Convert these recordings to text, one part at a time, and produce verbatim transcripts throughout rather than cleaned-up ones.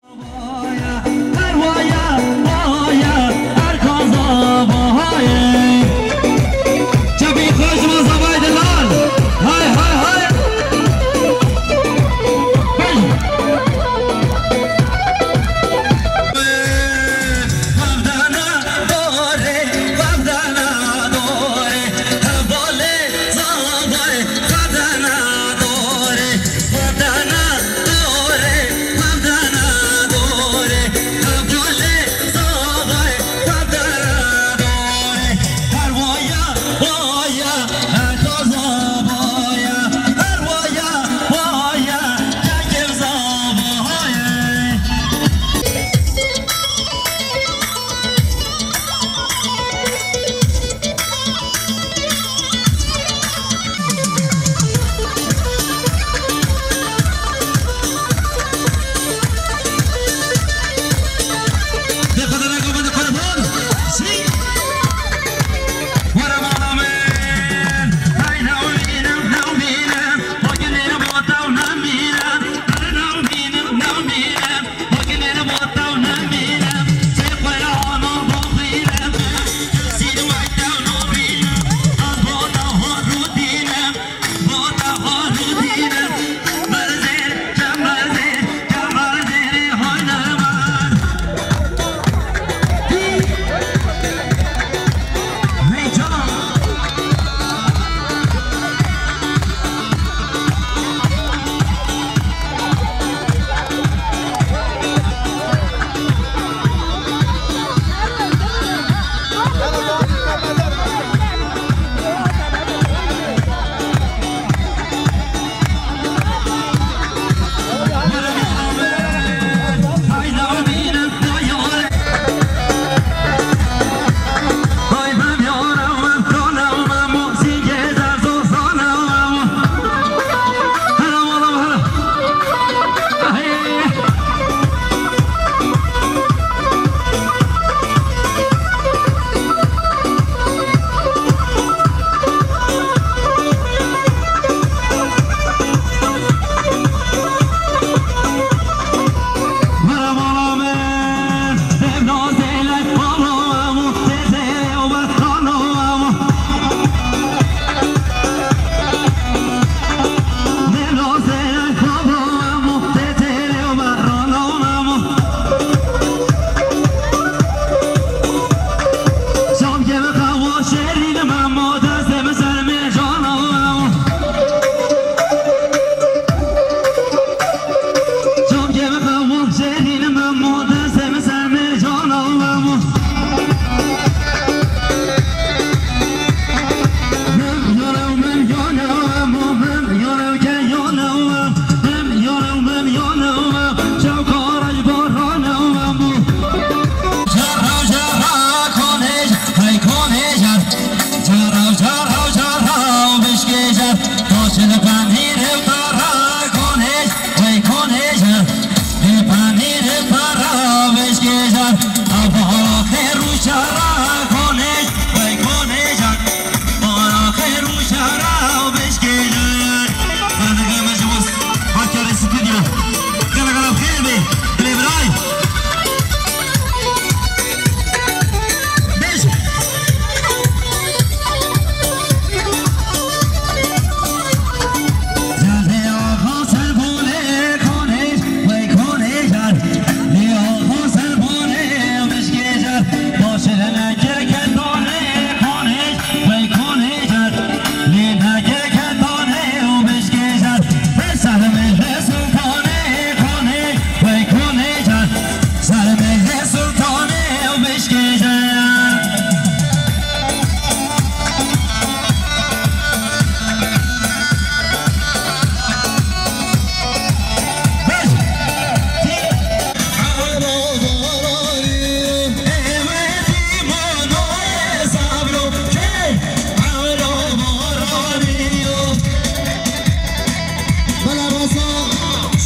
Her waya, waya, her kaza wahayê. Çepî xweş ma zavayê delal. Hay, hay, hay. Bej.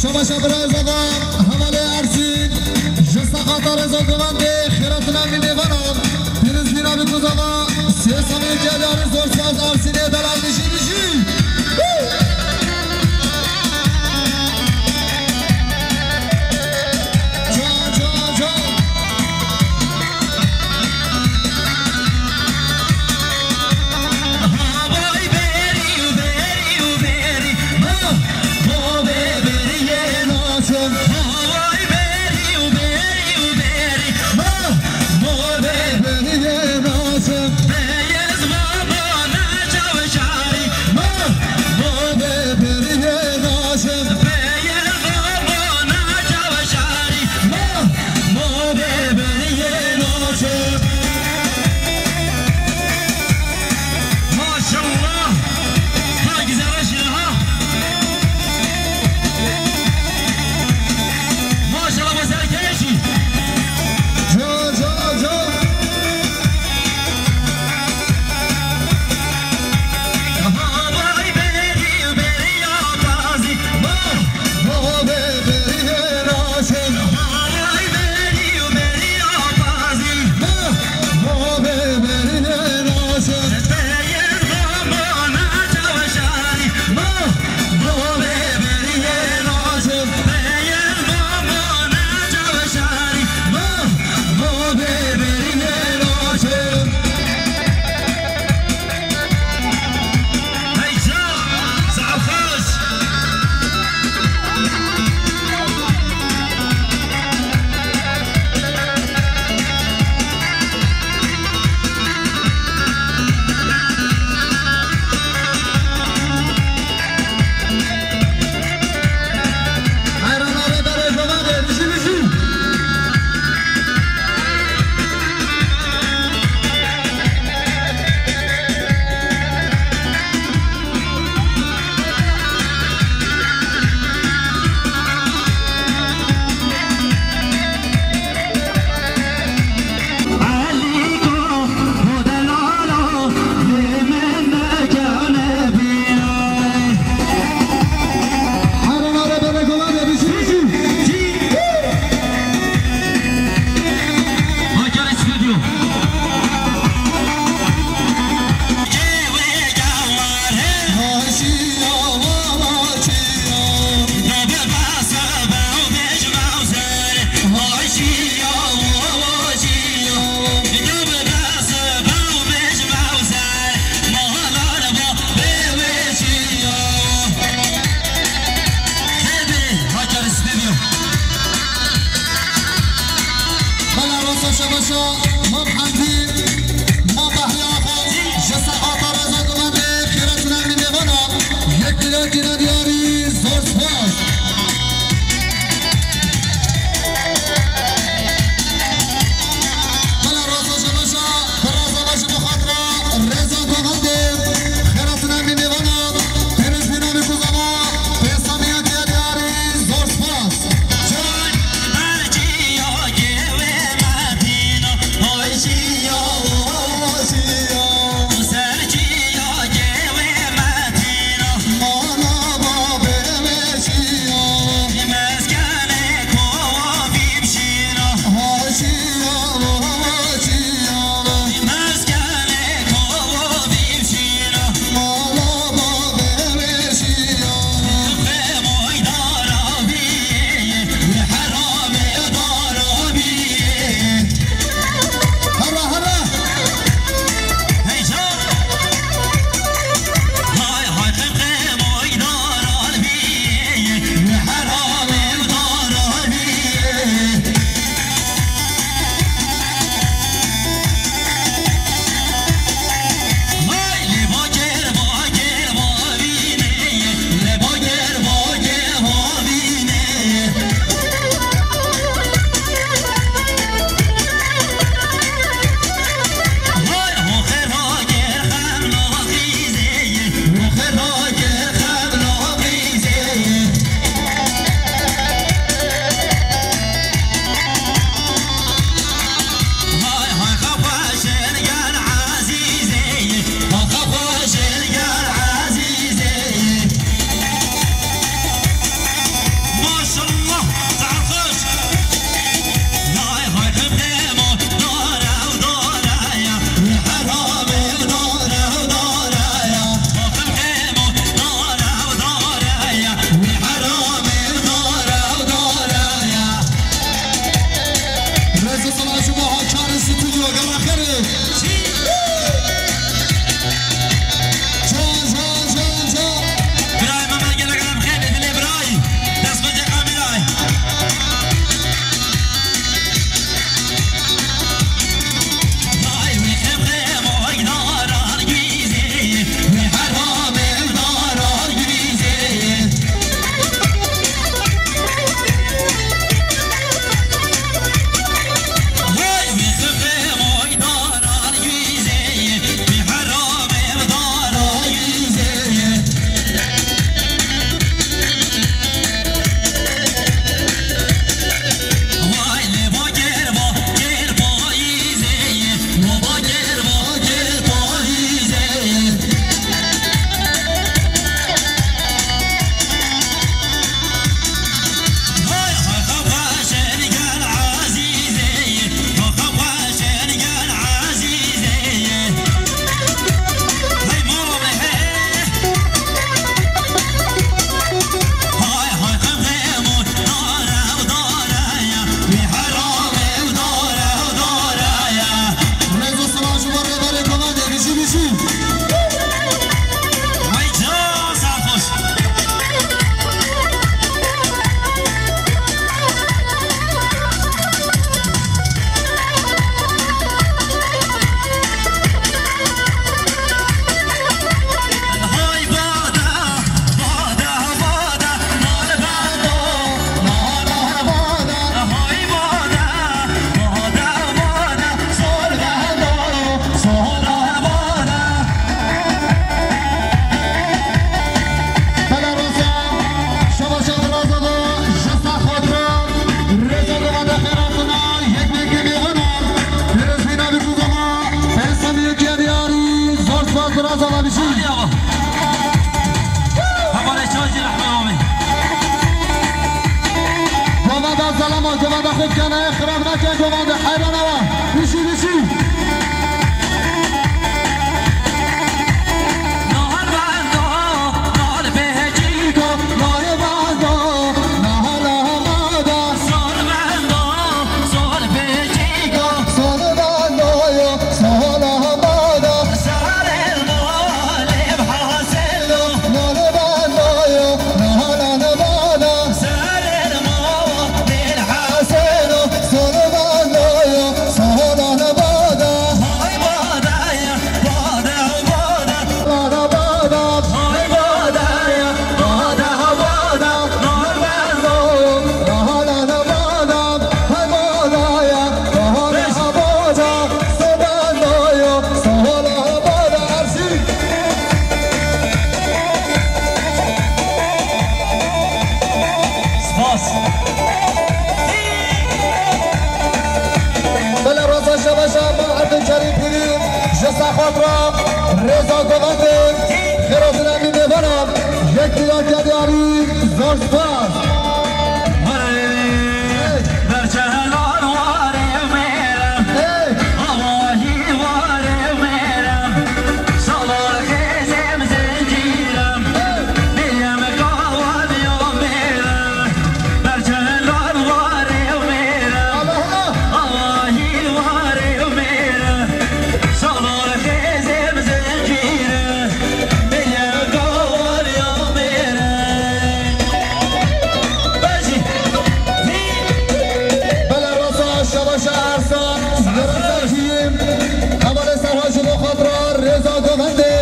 Şabaşa birayê zava hevalê Ersîn, ji seqata rêza govendê xêratina mînêvanan, pîrozbîna bi ku zava sê semî geldarî zorsaz Ersînê delal dijî dijî. Mam Hemdî, Mam Behrî Axund, ji ser hata reza gumendê xêret û nermî mêvana, yek milyon dînar diyarî, zor spas. Bela reza ji me jî, bi reza me jî bi xatira reza gumendê xêret û nermî mêvana, pêrozbîna wî ku zana, pêsamî ya diyarî, zor spas. Reza Selahattin Baha, Çarê Stûdyo, gela xêrê. Can, can, can, can. Birayê me, me gelek em xêr, dilê birayê. Dest xwe cê kamerayê. Rêz û silav ji bo rêberê Komandê, bijî, bijî. Vay can, sağ ol. Bela rasa, şeva şeva raza da, jesta xatira, reza da vada xeratına, yek yek yek yek. Pêrozbîna wî ku zana, pêsamî yekî ya diyarî, zor spas bi raza da bijî. Hadi ya. Hevalê çay jî rehme amê. Govenda zelama, govenda xwe kene, xirab neke, govenda heyran awa. Bijî, bijî. Rêza govendê, xêratina mî mêvana, yek dînarî, zor spas. Bela rasa şabaşa arsa, yarasa jiyim. Hevalê serha ji bo xatira rêza govendê.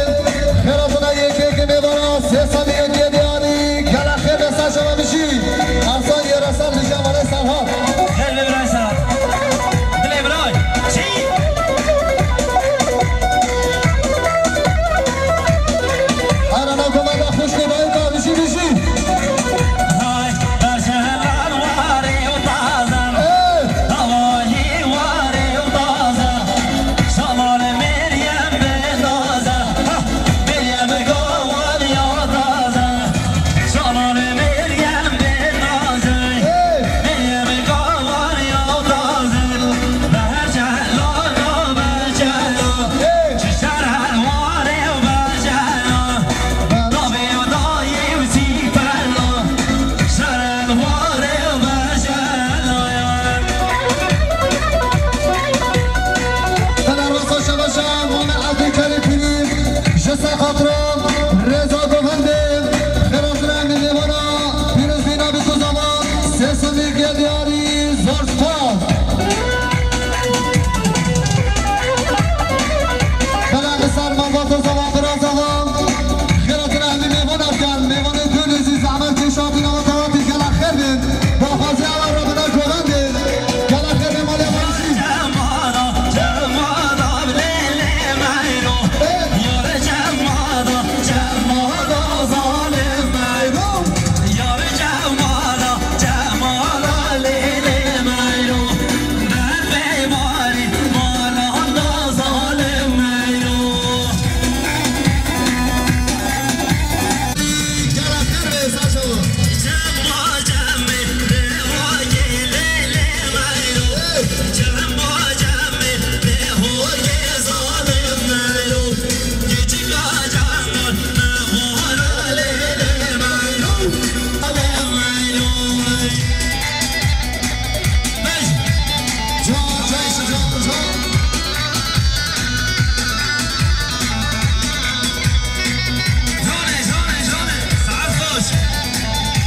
Xêratina yekê ke mêvana sê sedî yekê diyarî. Gela xêr be ser şeva bijî. Arsa yê rasa bijî hevalê serha. Xêr be birayê serha. Dilê birayê. Çi? Arana govenda xwişkê dayika bijî bijî. Fenerbaza Şebeşa, Mame Ebdulkerîm Pîrî, ji ser xatira rêza govendê, xêratina mî mêvana, pîrozbîna bi ku zava, sê sedî yekê diyarî, zor spas. Bela bi ser malbata zava, bira zava. Xêratina hemî mêvana bikin. Mêvanê Tunîsî zehmet kêşatî nava tewatî gela xêr bin. Daxwazê ewa re bide govendê. Gela xêr bin malê ewa jî.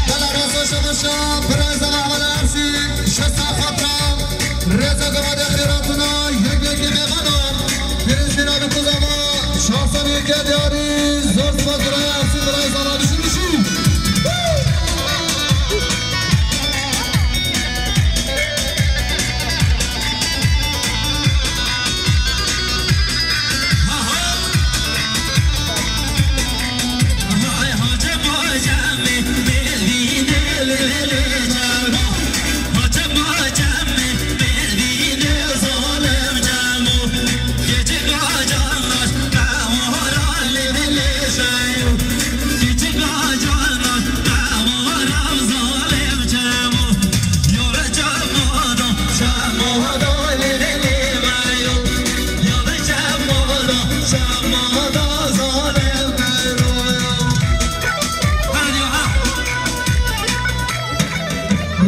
Bela rasa şabaşa, birayza Mehmet Ersî, ji ser xatira rêza govendê, xêratina yek yekê mêvana, pîrozbîna bi ku zava, şansê yekê diyarî, zor spas birayê Ersî, birayza Mehmet Ersî.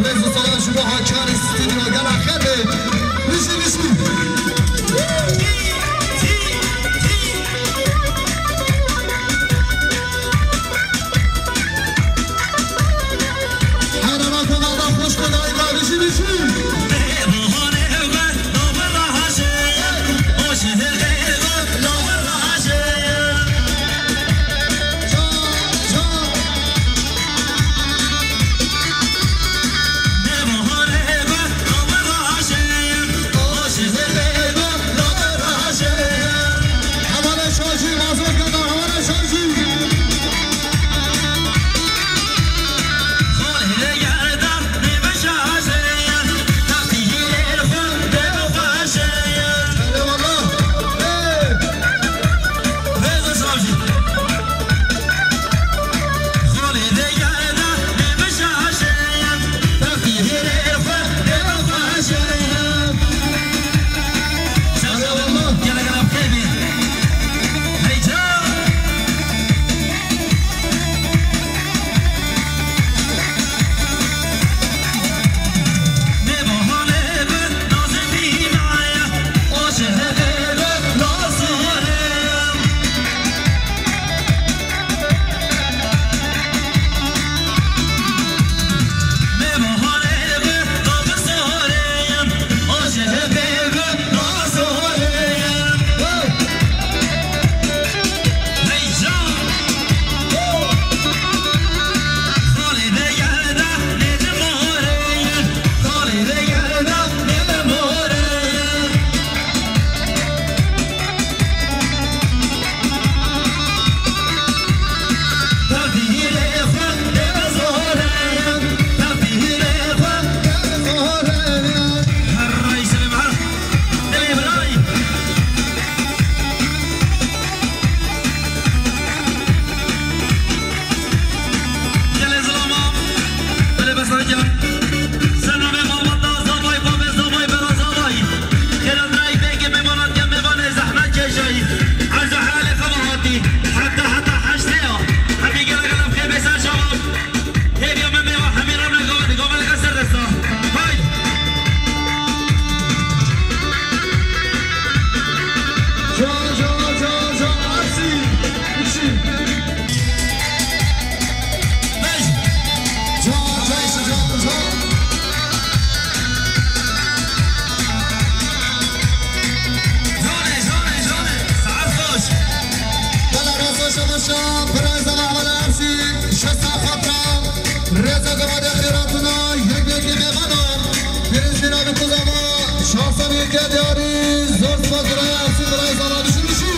Rêz û salam ji bo haçanê stûdyo, gela xêr be. Bijî, bijî. Hera nava xweş be dayika, bijî, bijî. Birayza Mehmet Erşî, şesta xatra, rêza gavadê xêratina, yek yekê mêvana, Firîzgîna bi kuzama, şahsa yekê diyarî, zor spas birayê Erşî, birayza Mehmet Erşî.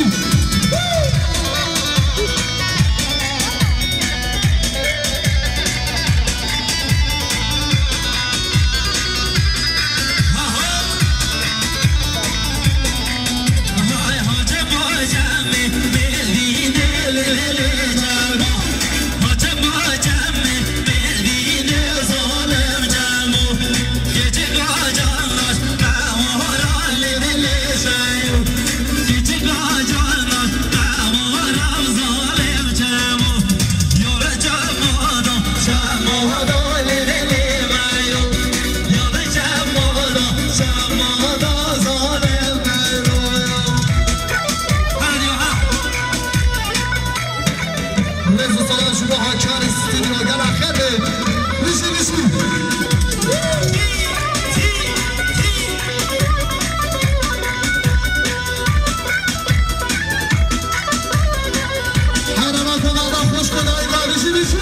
Rêz û selam ji bo Hakanê stûdyo, gela xêr be. Bijî, bijî. Heyranê Kemalda xweş be, dayîka, bijî, bijî.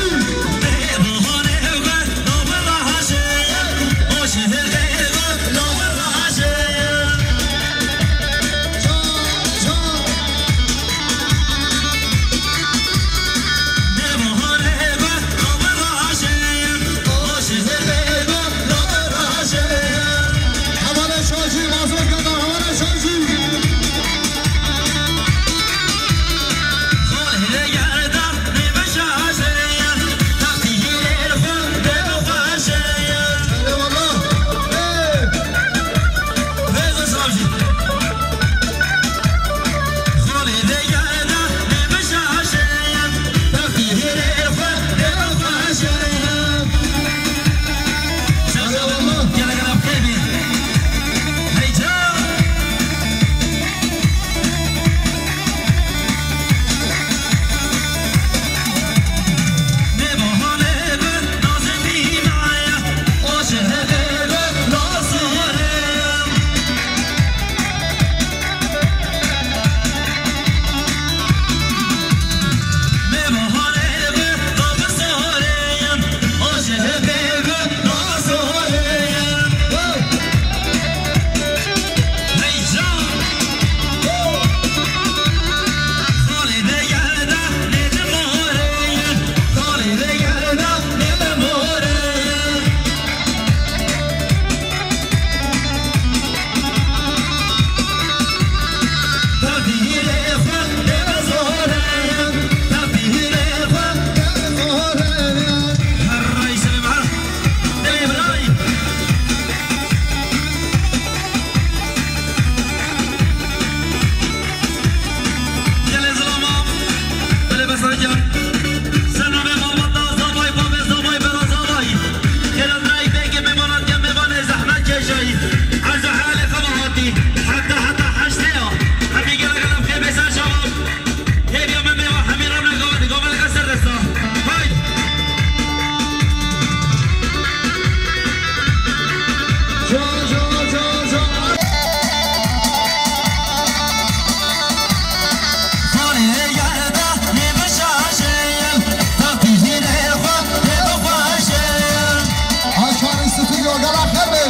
Hakanê stûdyo, gela xêr be.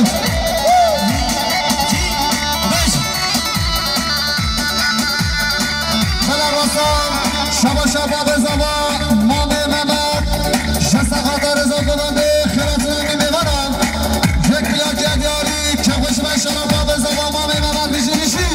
Bela rasa, şaba şaba bezava, Mamê Mehmet, ji sexata rêza govendê, xêratina wî mêvana. Yek plakê diyarî, kevxweşî me şeref ba bezava, Mamê Mehmet, bijî, bijî.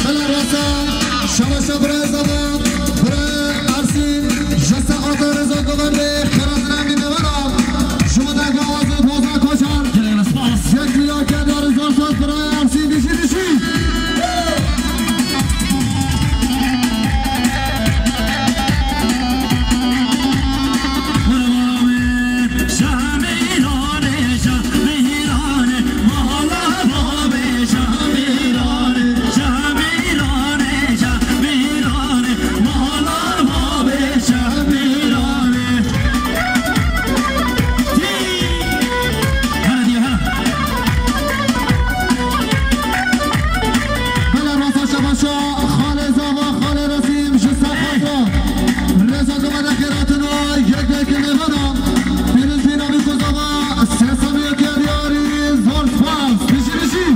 Bila rasa, şabaşa biraya zava, biraya Ersîn, ji saeta rêza govendê, xêratina mînevera, ji bo dengê awazê Hozan Koçan. Gelek spas. Yek milyar keda rêza spas biraya Ersîn, dijî, dijî. Bela rasa şabaşa, xalê zava, xalê Resîm, ji ser xwe. Rêza govende xêratin û yek yek nêvana. Pîrozbîna wî ku zava, sê sed û yek yarî, zor spas. Dijî, dijî.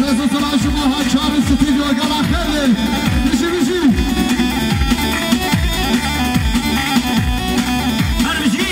Rêz û silav ji bo Haçar Stûdyo, gala xêr be. Bijî, bijî. Her bijî.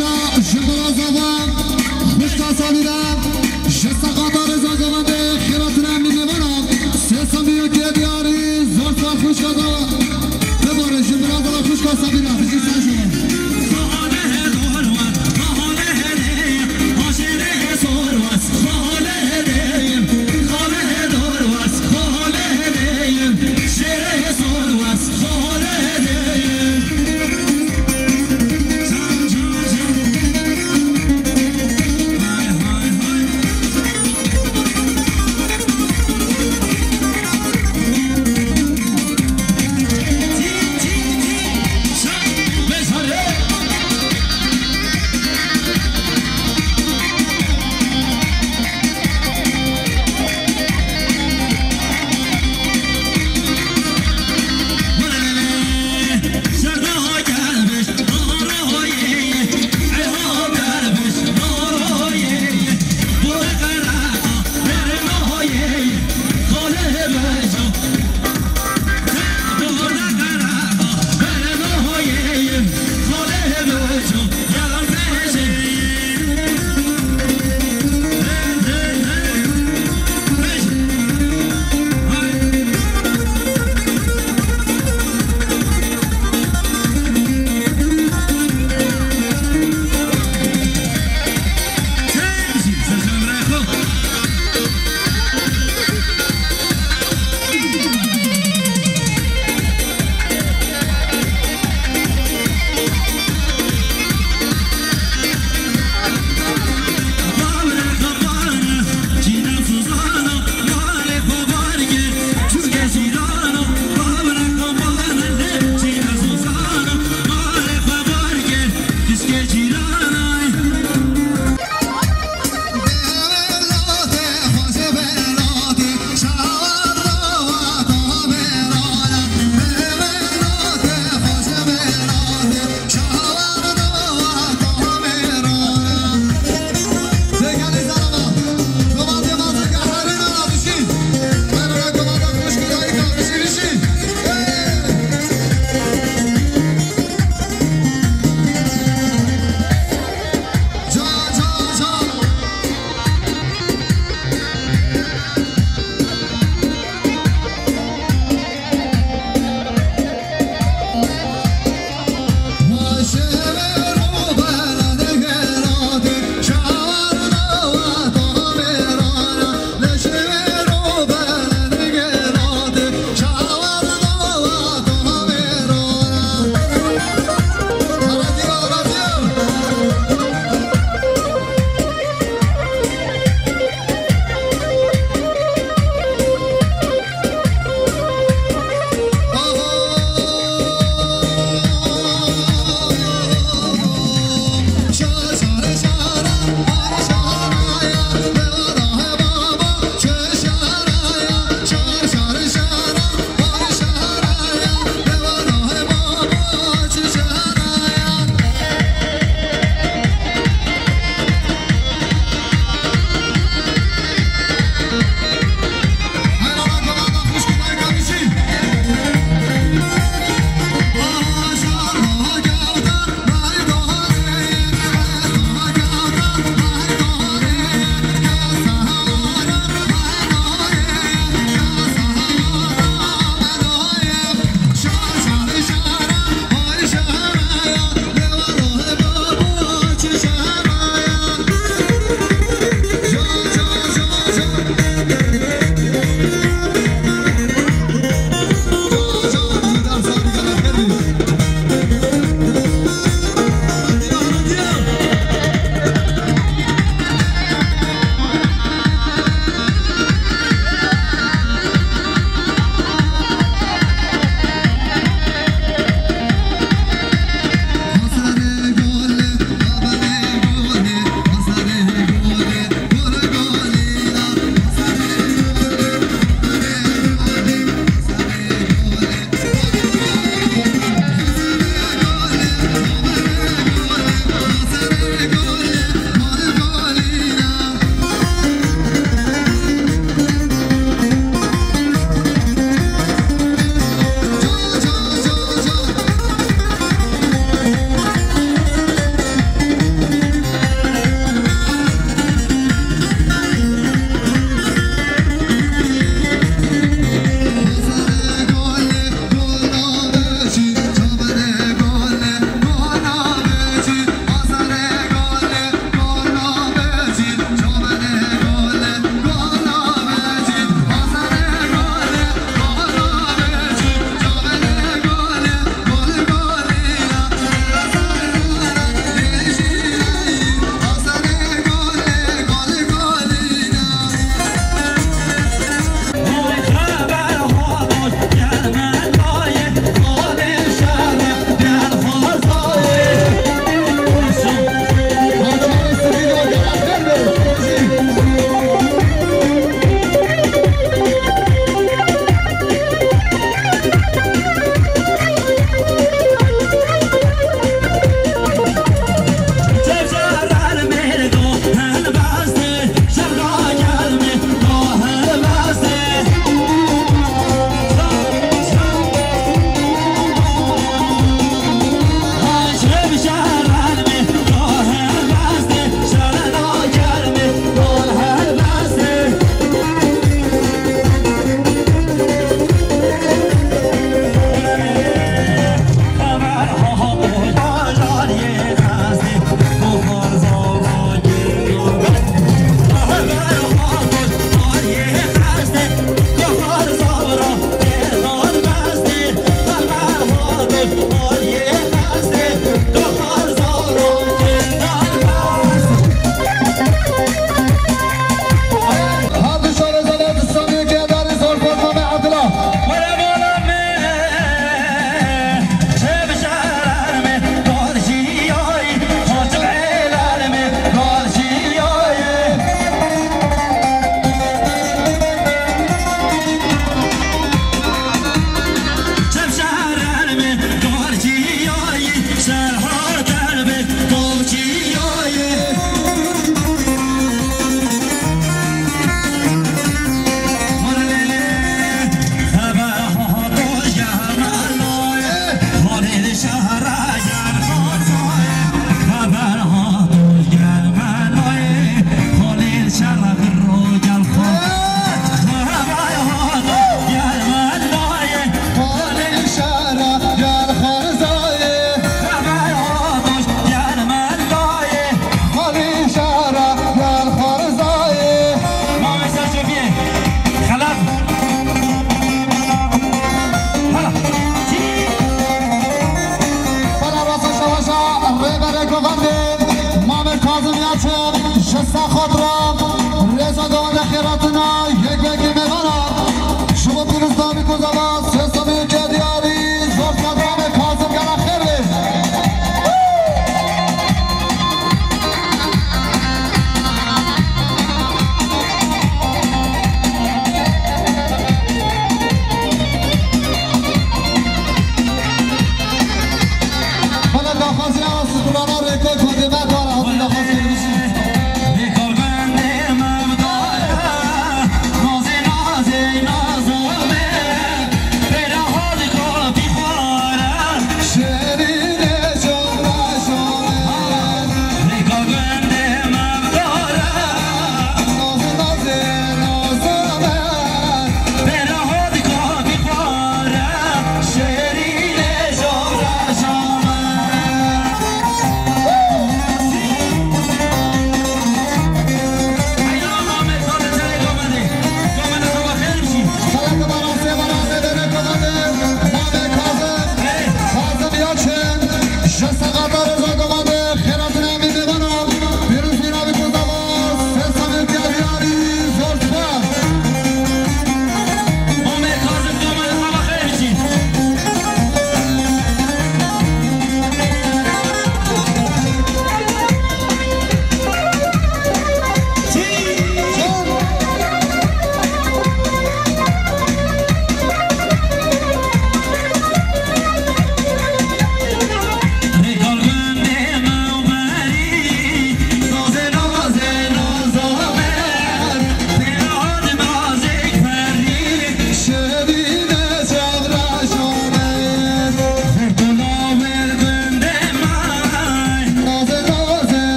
Ji biraza ve xwişka Samîre, ji seqata rêza govendê xêratina mînêvana, sê semî û kê diyarî, zor sar xwişka Samîre. Bibore ji biraza ve xwişka Samîre, bijî ser ji we.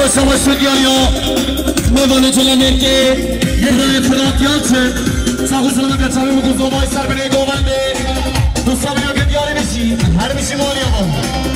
Savaş Şedyar ya. Meyvanê Celalêrkê. Yêrayê Firat Yalçın. Saxo selamet ya çavê min ku zovay ser binê govendê. Dosta min ya ke diyarê min jî. Her min jî maliya min.